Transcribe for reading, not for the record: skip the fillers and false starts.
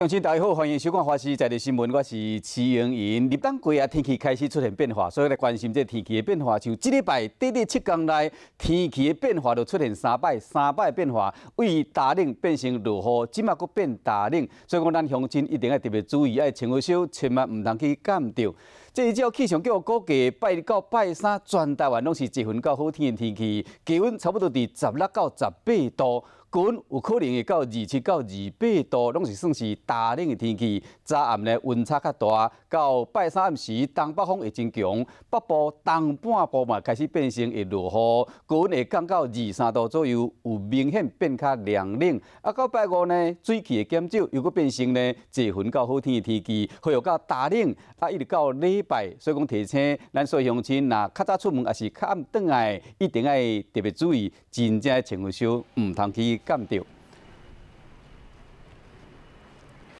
鄉親大家好，歡迎收看《華視在地新聞》，我是徐盈盈。立冬過啊，天氣開始出現變化，所以來關心這天氣的變化。像這禮拜短短7天內，天氣的變化就出現三擺，三擺變化，為大冷變成落雨，這馬閣變大冷，所以講咱鄉親一定愛特別注意，愛穿好少，千萬毋通去感著。這依照氣象局估計，拜二到拜三，全台灣攏是多雲到好天的天氣，低溫差不多佇16到18度。高溫有可能會到27到28度，攏是算是大冷的天氣。早暗呢溫差較大，到拜三暗時東北風會真強，北部東半部嘛開始變成會落雨，高溫會降到23度左右，有明顯變較涼冷。啊，到拜五呢，水汽會減少，又閣變成呢多雲到好天的天氣，恢復到大冷。啊，一直到禮拜，所以講提醒咱所有鄉親，若較早出門，抑是較暗轉來，一定愛特別注意，真正穿好少，毋通去感著。